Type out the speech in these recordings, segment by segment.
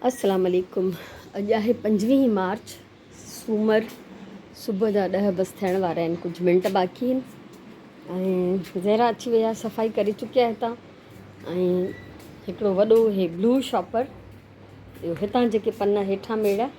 السلام عليڪم اڄ آهي 25 مارچ سومر صبح جا 10 بس ٿيڻ وارا آهن ڪجهه منٽ باقي آهن ۽ زهرا اچي وئي آهي صفائي ڪري چڪي آهي هتان ۽ هڪڙو وڏو هي بلو شاپر اهو هتان جيڪي پن هيٺان ميڙيا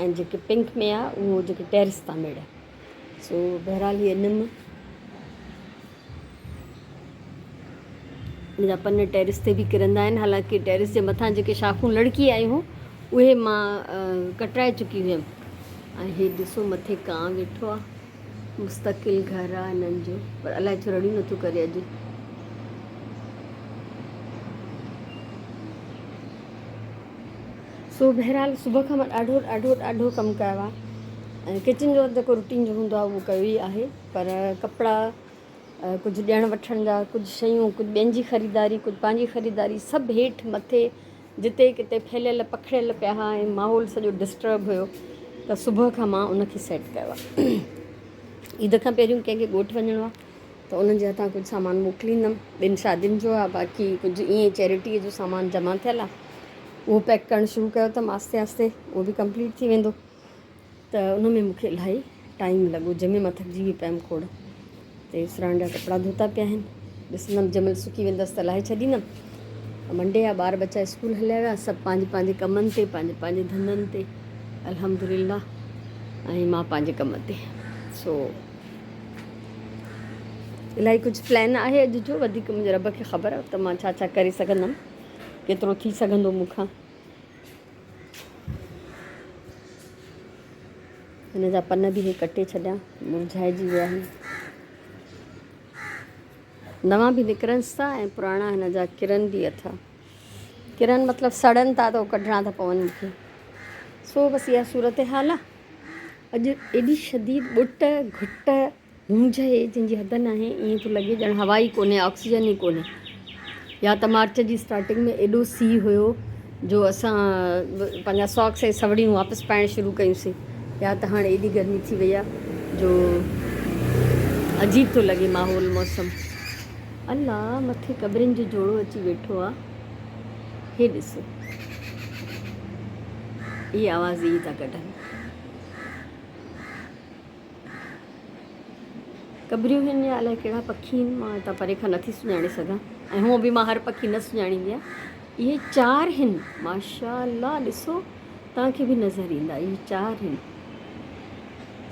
۽ جيڪي پنڪ ۾ آهي اهو جيڪي ٽيرس تان ميڙيا سو بهرحال هي نم ان جا پن ٽيرس تي به ڪرندا آهن حالانڪه ٽيرس جي مٿان جيڪي شاخون لڙڪي آيون هيون اهي مان ڪٽرائي چڪي هيم ۽ هي ڏسو مٿي ڪانء ويٺو آهي مستقل گهر آهي هنن جو پر الائي ڇو رڙيون نٿو ڪري اڄ سو بهرحال صبح کان مان ڏاڍو ڏاڍو ڏاڍو ڪم ڪيو آهي ۽ ڪچن جو جيڪو روٽين جو هوندو آهي اهو ڪيو ئي آهي پر ڪپڙا ڪجهه ڏيڻ وٺڻ جا ڪجهه شيون ڪجهه ٻين جي خريداري ڪجهه پنهنجي خريداري سڀ هيٺ مٿي جتي ڪٿي ڦهليل پکڙيل پيا هئا ۽ ماحول سڄو ڊسٽرب هيو ته صبح کان مان ان کي سيٽ ڪيو آهي عيد کان پهريون ڪنهن کي ڳوٺ وڃڻو آهي ته انهن جي هٿان ڪجهه سامان موڪليندم ٻن شادين جو آهي باقي ڪجهه ائين چيرٽيء جو سامان جمع ٿيل آهي اهو پيڪ ڪرڻ شروع ڪيو اٿم آهستي آهستي اهو به ڪمپليٽ ٿي ويندو ته ان ۾ مون کي الاهي ٽائيم لڳو جنهن ۾ مان ٿڪجي به پيم کوڙ تي سراڻ جا ڪپڙا ڌوتا پيا آهن ڏسندم جنهن مهل سڪي ويندس ته لاهي ڇڏيندم منڊي آ ٻار ٻچا اسڪول هليا ويا سڀ پنهنجي پنهنجي ڪمن تي پنهنجي پنهنجي ڌنڌن تي الحمد لله ۽ مان پنهنجي ڪم تي سو الاهي ڪجهه پلان آهي اڄ جو وڌيڪ منهنجي رب کي خبر ته مان ڇا ڇا ڪري سگهندم ڪيترو ٿي سگهندو مون کان هن جا پن به هي ڪٽي ڇڏيا مرجهائجي ويا آهن نوان به نڪرنس ٿا ۽ پراڻا هن جا ڪرن به اٿا ڪرن مطلب سڙن ٿا ته ڪڍڻا ٿا پون مونکي سو بس اها صورت حال آهي اڄ ايڏي شديد ٻٽ گهٽ مونجهه اهي جنهن جي حد ناهي، ائين ٿو لڳي ڄڻ هوا ئي ڪونهي، آڪسيجن ئي ڪونهي. يا ته مارچ جي اسٽارٽنگ ۾ ايڏو سيء هيو جو اسان پنهنجا ساڪس ۽ سوڙيون واپس پائڻ شروع ڪيونسين يا ته هاڻي ايڏي گرمي ٿي وئي آهي جو عجيب ٿو لڳي ماحول موسم. الله مٿي قبرين جو جوڙو اچي ويٺو آ هي ڏسو اهي آواز ئي ٿا ڪڍن. ڪٻريون هن يا الائي ڪهڙا پکي هن مان هتان پري کان نٿي سڃاڻي سگهان ۽ هونء به مان هر پکي نه سڃاڻيندي آهيان اهي چار هن ماشاء الله ڏسو توهان کي به نظر ايندا اهي چار هن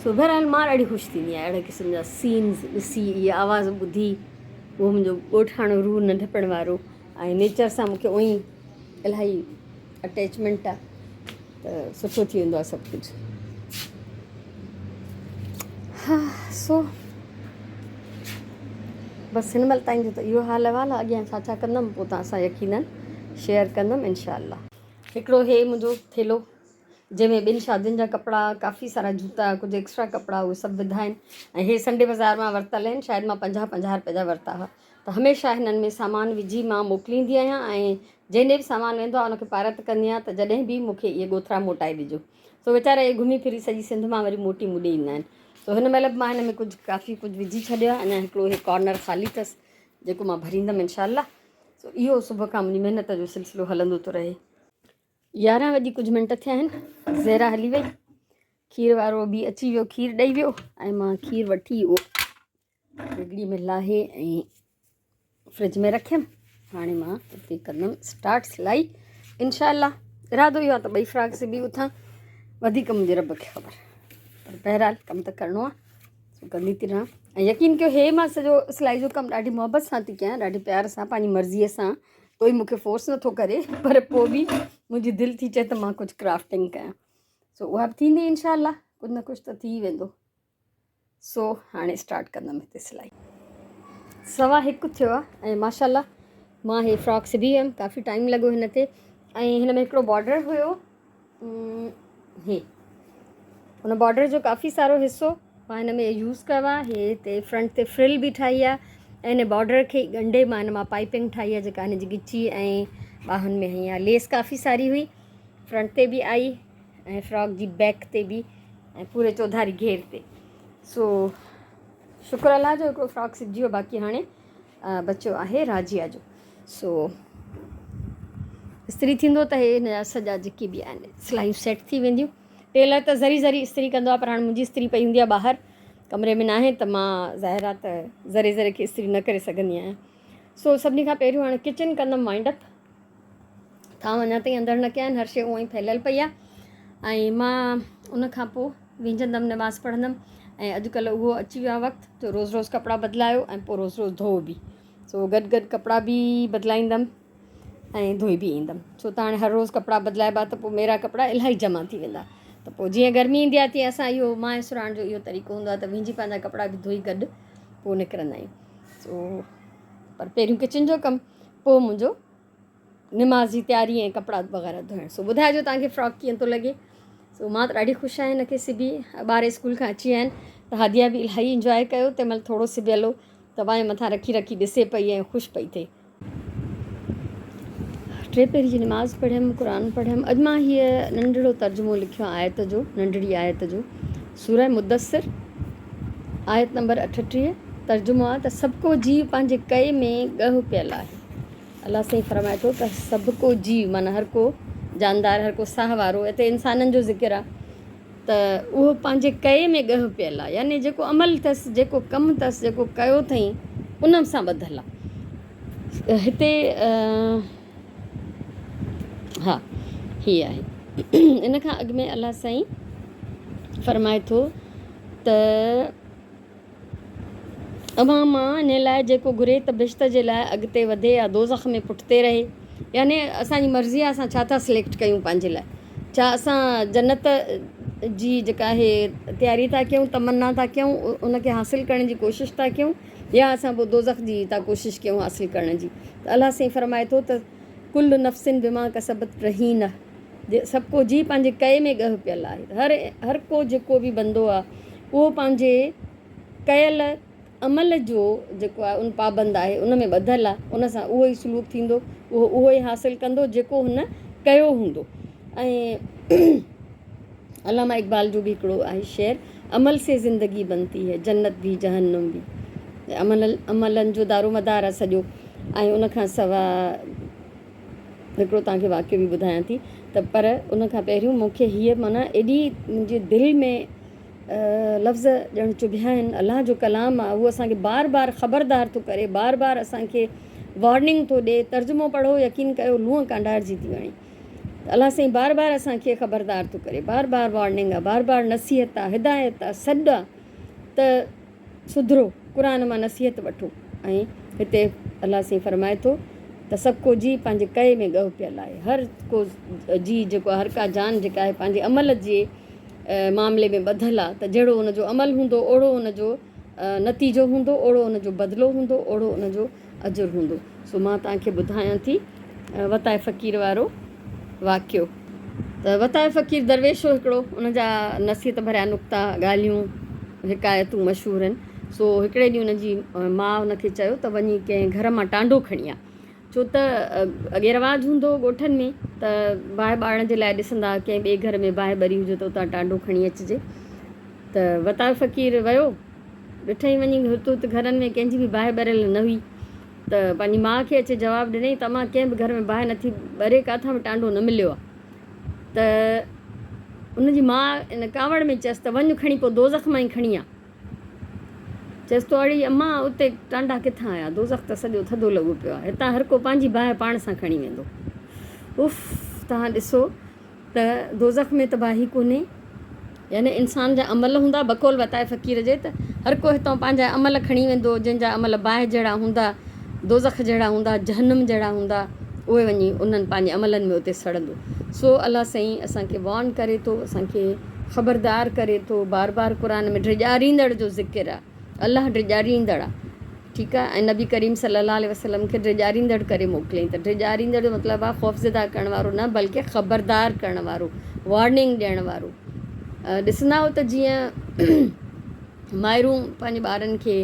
سو بهرحال مان ڏاڍي خوش ٿيندي آهيان اهڙي قسم جا سينز ڏسي اهي آواز ٻڌي اهو منهنجو ڳوٺاڻو روح ننڍپڻ وارو ۽ نيچر سان مونکي اونئي الاهي اٽيچمينٽ آهي ته سٺو ٿي ويندو آهي سڀ ڪجهه ها سو بس هن مهل تائين جو ته اهو حال احوال آهي اڳيان ڇا ڇا ڪندم پوء توهان سان يقينن شيئر ڪندم انشاء الله. هڪڙو هي منهنجو ٿيلهو جنهن ۾ ٻن شادين جا ڪپڙا ڪافي سارا جوتا ڪجهه ايڪسٽرا ڪپڙا اهي سڀ وڌا آهن ۽ هي سنڊي بازار مان ورتل آهن شايد مان پنجاهه پنجاهه روپيه جا ورتا هئا ته هميشه هنن ۾ سامان وجهي مان موڪليندي آهيان ۽ جنهن ڏي به سامان ويندو آهي ان کي پارت ڪندي آهيان ته جڏهن به مون کي اهي ڳوٿرا موٽائي ڏجو. سو ويچارا اهي گهمي ڦري سڄي سنڌ مان وري موٽي مون ڏي ايندا آهن. سو هن مهل به مان هن ۾ ڪجهه ڪافي ڪجهه وجهي ڇڏيو آهي. اڃا هڪڙو هي ڪارنر خالي اٿس جيڪو مان ڀريندم انشاء الله. سو اهو صبح کان منهنجي محنت جو سلسلو هلندو ٿو رهي. 11 وڄي ڪجهه منٽ ٿيا آهن. زهرا هلي وئي. کير وارو به اچي ويو کير ڏئي ويو ۽ مان کير وٺي اهو ديڳڙي ۾ لاهي ۽ فرج ۾ رکيم هاڻي مان اتي ڪندم اسٽارٽ سلائي انشاء الله ارادو اهو آهي ته ٻئي فراڪ سبي اٿان وڌيڪ منهنجي رب کي خبر پر بهرحال ڪم ته ڪرڻو آهي سو ڪندي ٿي رهان ۽ يقين ڪيو هي مان سڄو سلائي جو ڪم ڏاڍي محبت سان ٿي ڪيان ڏاڍي پيار سان پنهنجي مرضيء سان ڪوئي مونکي فورس نٿو ڪري پر پوء به منهنجي دل ٿي چئي ته مان ڪجهه ڪرافٽنگ ڪيان سو اها به ٿيندي انشاء الله ڪجهه نه ڪجهه ته ٿي ويندو سو هاڻي اسٽارٽ ڪندم هتي سلائي. سوا هڪ ٿيو آ ۽ ماشاء الله مان هي فراڪ سبي ويم ڪافي ٽائيم لڳو هن تي ۽ هن ۾ هڪڙو بارڊر هيو هي ان بارڊر جو ڪافي سارو حصو مان هن ۾ يوز ڪيو آ هي هتي فرنٽ تي فرل به ٺاهي آ ۽ هن بارڊر کي ڳنڍي مان هن مان پائپنگ ٺاهي آ جيڪا هن جي ڳچي ۽ ٻانهن ۾ هنئي آ ليس ڪافي ساري هئي فرنٽ تي به آئي ۽ فراڪ جي بيڪ تي به ۽ پوري چوڌاري گهير تي سو شڪر الله جو هڪڙو فراڪ سبجي ويو باقي هاڻي بچيو آهي راجيا جو سو استري ٿيندو ته هي هن جا سڄا جيڪي به آهن سلايون سيٽ ٿي وينديون. ٽيلر ته ذري ذري استري ڪندو آهي پر هاڻي منهنجي استري پئي هوندي آهي ٻاهر ڪمري ۾ ناهي ته مان ظاهر آهي ته ذري ذري کي استري نه ڪري سگهندي آهيان. سو سڀني کان پهريون هاڻي ڪچن ڪندم وائنڊ اپ. ٿانو اڃا تائين اندر نه ڪيا آهن هر شيء اونئن ئي ڦهليل پئي آهي ۽ مان ان کان پوء وينجهندم نماز پڙهندم ۽ اڄڪلهه اهو اچي ويو آهي وقت جو روز روز ڪپڙا بدلايو ۽ پوء روز روز ڌوئو به سو گڏ گڏ ڪپڙا به بدلائيندم ۽ ڌوئي به ايندم ڇو ته هاڻي هر روز ڪپڙا بدلائبا ته پوء ميرا ڪپڙا الاهي جمع ٿي ويندا ته پوء جيئن گرمي ايندي آهي تيئن اسان اهو مان ۽ سراڻ جو اهو طريقو هوندو آهي ته وينجهي پنهنجا ڪپڙا به ڌوئي گڏ پوء نڪرندا آهيون سو پر پهريون ڪچن جو ڪم پوء منهنجو نماز جي تياري ۽ ڪپڙا وغيره ڌوئڻ سو ٻڌائجو توهان کي فراڪ ڪيئن ٿو لڳي سو مان ته ڏاڍي خوش آهيان هن کي سبي ٻار اسڪول کان اچي ويا آهن ته هاديه به الاهي انجواء ڪيو تنهن مهل ٿورو سبيل هو ته وانء مٿان رکي رکي ڏسي پئي ۽ خوش پئي ٿئي. ٽي پهري جي نماز پڙهيم قرآن پڙهيم اڄ مان هيء ننڍڙو ترجمو لکيو آهي آيت جو ننڍڙي آيت جو سوره مدثر آيت نمبر 38 ترجمو آهي ته سڀڪو جيو پنهنجي ڪئي ۾ ڳهه پيل آهي الله سائين فرمائي ٿو ته سڀ ڪو جيو معنيٰ هر ڪو جاندار هر ڪو ساهه وارو هتي انسانن جو ذڪر آهي ته اهو پنهنجي ڪئي ۾ ڳهه پيل آهي يعني جيڪو عمل اٿس جيڪو ڪم اٿس جيڪو ڪيو اٿئي ان سان ٻڌل آهي هتي ها هي آهي ان کان اڳ ۾ الله سائين فرمائي ٿو ته اوهان مان انهيء لاء جيڪو گهري ته بهشت جي لاء اڳتي وڌي يا دوزخ ۾ پٺتي رهي. يعني اسان جي مرضي آهي اسان ڇا ٿا سليڪٽ ڪيون پنهنجي لاء. ڇا اسان جنت جي جيڪا آهي تياري ٿا ڪيون، تمنا ٿا ڪيون، ان کي حاصل ڪرڻ جي ڪوشش ٿا ڪيون يا اسان پوء دوزخ جي ٿا ڪوشش ڪيون حاصل ڪرڻ جي. ته الله سائين فرمائي ٿو ته ڪل نفس بما ڪسبت رهينه سڀ ڪو جي پنهنجي ڪئي ۾ ڳهه پيل آهي. هر هر ڪو جيڪو به بندو آهي اهو پنهنجي ڪيل عمل جو جيڪو آهي ان پابند آهي، ان ۾ ٻڌل آهي، ان سان اهو ئي سلوڪ ٿيندو، اهو اهو ئي حاصل ڪندو جيڪو هن ڪيو هوندو. ۽ علامه اقبال جو به هڪڙو آهي شعر عمل سي زندگي بنتي هي جنت ڀي جهنم ڀي عمل عملن جو دارومدار آهي سڄو ۽ ان کان سواء هڪڙو توهان کي واقعو به ٻڌايان ٿي ته پر ان کان پهريون مون کي هيء معنيٰ ايڏي منهنجي دل ۾ لفظ ڄڻ چڀيا آهن الله جو ڪلام آهي اهو اسان کي بار بار خبردار ٿو ڪري بار بار اسان کي وارننگ ٿو ڏي ترجمو پڙهو يقين ڪيو لونء ڪانڊارجي ٿي وڃي ته الله سائين بار بار اسان کي خبردار ٿو ڪري بار بار وارننگ آهي بار بار نصيحت آهي هدايت آهي سڏ آهي ته سڌرو، قرآن مان نصيحت وٺو ۽ هتي الله سائين فرمائي ٿو ته سڀ ڪو جيء پنهنجي ڪئي ۾ ڳهه پيل آهي. هر ڪو جيء جيڪو آهي، هر ڪا جان جيڪا آهي پنهنجي عمل جي معاملي ۾ ٻڌل آهي ته جهڙو ان جو عمل هوندو اوڙو ان جو نتيجو هوندو، اوڙو ان جو بدلو هوندو، اوڙو ان جو اجر هوندو. سو مان توهان کي ٻڌايان ٿي وتائي فقير وارو واقعو. ته وتائي فقير درويش هو هڪڙو، ان جا نصيحت ڀريا نقطا، ڳالهيون، حڪايتون مشهور آهن. سو هڪڙي ڏينهن ان جي ماء هن کي چيو ته وڃي ڪنهن گهر مان ٽانڊو کڻي آ. ڇو ته اڳي رواج هوندو هو ڳوٺن ۾ ته باهه ٻارڻ جي لاء ڏسندا ڪنهن ٻئي گهر ۾ باهه ٻري هجي ته اتان ٽانڊو کڻي اچجي. ته وتائي فقير ويو، ڏٺائين وڃي هت هت گهرن ۾ ڪنهن جي به باهه ٻريل نه هئي. ته پنهنجي ماء کي اچي جواب ڏنائين ته امان ڪنهن به گهر ۾ باهه نٿي ٻري ڪاٿان به ٽانڊو نه مليو آهي ته ان جي ماء ان ڪاوڙ ۾ چيس ته وڃ کڻي پوء دوزخ مان ئي کڻي آ. چيس ٿو اڙي امان اتي ٽانڊا ڪٿان آيا دوزخ ته سڄو ٿڌو لڳو پيو آهي هتان هر ڪو پنهنجي باهه پاڻ سان کڻي ويندو. اف توهان ڏسو ته دوزخ ۾ ته باهه ئي ڪونهي. يعني انسان جا عمل هوندا، بقول وتائي فقير جي ته هر ڪو هتان پنهنجا عمل کڻي ويندو، جنهن جا عمل باهه جهڙا هوندا، دوزخ جهڙا هوندا، جهنم جهڙا هوندا، اهي وڃي انهن پنهنجي عملن ۾ اتي سڙندو. سو الله سائين اسان کي وارن ڪري ٿو، اسان کي خبردار ڪري ٿو، بار بار قرآن ۾ ڊيڄاريندڙ جو ذڪر آهي. الله ڊيڄاريندڙ آ ٺيڪ آ ۽ نبي ڪريم صلي الله عليه وسلم کي ڊيڄاريندڙ ڪري موڪليائين ته ڊيڄاريندڙ جو مطلب آ خوفزده ڪرڻ وارو نه بلڪه خبردار ڪرڻ وارو وارننگ ڏيڻ وارو ڏسندا آهيو ته جيئن مائرون پنهنجي ٻارن کي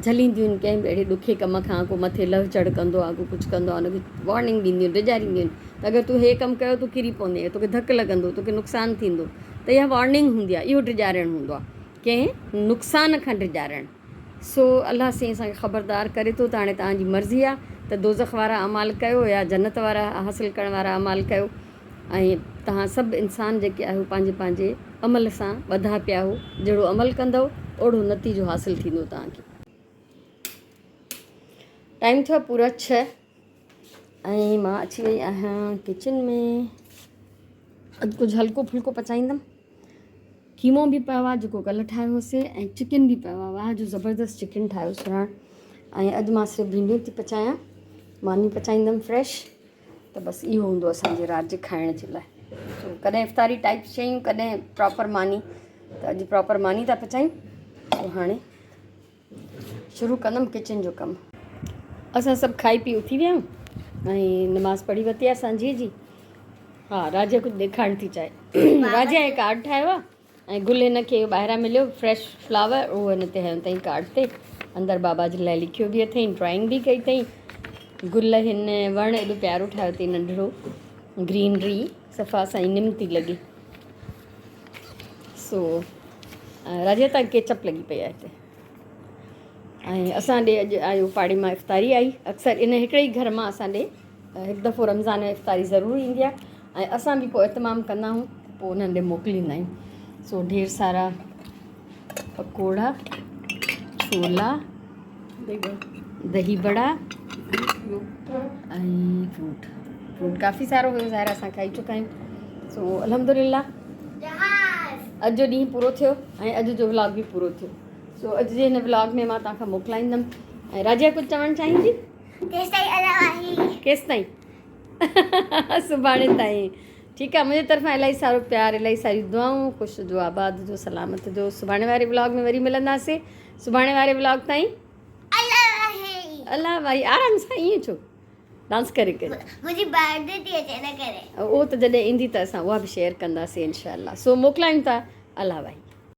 جهلينديون آهن ڪنهن به اهڙي ڏکي ڪم کان ڪو مٿي لهه چڙهه ڪندو آ ڪو ڪجهه ڪندو آ ان کي وارننگ ڏينديون آهن ڊيڄارينديون آهن ته اگر تون هي ڪم ڪيو تون ڪري پوندين توکي ڌڪ لڳندو توکي نقصان ٿيندو ته اها وارننگ هوندي آ اهو ڊيڄارڻ هوندو آ ڪنهن نقصان کان ڊيڄارڻ. سو الله سائين اسان کي خبردار ڪري ٿو ته هاڻي توهان جي مرضي آ ته دوزخ وارا اعمال ڪيو يا جنت وارا حاصل ڪرڻ وارا اعمال ڪيو ۽ توهان سڀ انسان جيڪي آهيو پنهنجي پنهنجي عمل سان ٻڌا پيا آهيو جهڙو عمل ڪندؤ اوڙو نتيجو حاصل ٿيندو توهان کي. ٽائيم ٿيو آهي پورا ڇهه ۽ مان اچي وئي آهيان ڪچن ۾ اڄ ڪجهه هلڪو ڦلڪو پچائيندم قيمو به پيو آهي جيڪو ڪلهه ٺاهيو هوسي ۽ چڪن به پيو آهي واهه جو زبردست چڪن ٺاهيو سراڻ ۽ اڄ مان صرف ڀينڊيون ٿي پچايان ماني پچائيندم فريش ته بس اهو هوندو اسانجي رات جي کائڻ جي لاء سو ڪڏهن افطاري ٽائپ شيون ڪڏهن پراپر ماني ته اڄ پراپر ماني ٿا پچايون سو هاڻي شروع ڪندم ڪچن جو ڪم. اسان سڀ کائي پي اٿي ويا آهيون ۽ نماز پڙهي ورتي آهي سانجهيء جي. ها راجيا ڪجهه ڏيکارڻ ٿي چاهي. راجيا هي ڪارڊ ٺاهيو آهي ۽ گل هن کي ٻاهران مليو فريش فلاور اهو هن تي هنيو اٿائين ڪارڊ تي. اندر بابا جي لاء لکيو به اٿائين ڊرائنگ به ڪئي اٿائين. گل هن وڻ ايڏو پيارو ٺاهيو اٿائين ننڍڙو گرينري صفا سائين نم ٿي لڳي. سو راجيا تان ڪيچپ لڳي پئي آهي هتي ۽ اسان ڏي اڄ آيو پاڙي مان افطاري آئي اڪثر ان هڪڙي ئي گهر مان اسان ڏي هڪ دفعو رمضان ۾ افطاري ضرور ايندي آهي ۽ اسان به پوء اهتمام ڪندا آهيون پوء انهن ڏي موڪليندا آهيون سو ڍير سارا پڪوڙا ڇولا دهي بڙا ۽ فروٽ فروٽ ڪافي سارو هيو ظاهر اسان کائي چڪا آهيون سو الحمد لله اڄ جو ڏينهن پورو ٿيو ۽ اڄ جو ولاگ به پورو ٿيو سو اڄ جي هن ولاگ ۾ مان توهان کان موڪلائيندم ۽ راجيا ڪجهه چوڻ چاهيندي ڪيستائين سڀاڻي تائين ٺيڪ آ منهنجي طرفان الاهي سارو پيار الاهي ساريون دعائون خوش هجو آباد هجو سلامت هجو سڀاڻي واري ولاگ ۾ وري ملنداسي سڀاڻي واري ولاگ تائين الله ڀائي آرام سان ائين ڇو ڊانس ڪري ڪري منهنجي برٿ ڊي ٿي اچي ان ڪري اهو ته جڏهن ايندي ته اسان اها به شيئر ڪنداسي انشاء الله سو موڪلايون ٿا الله ڀائي.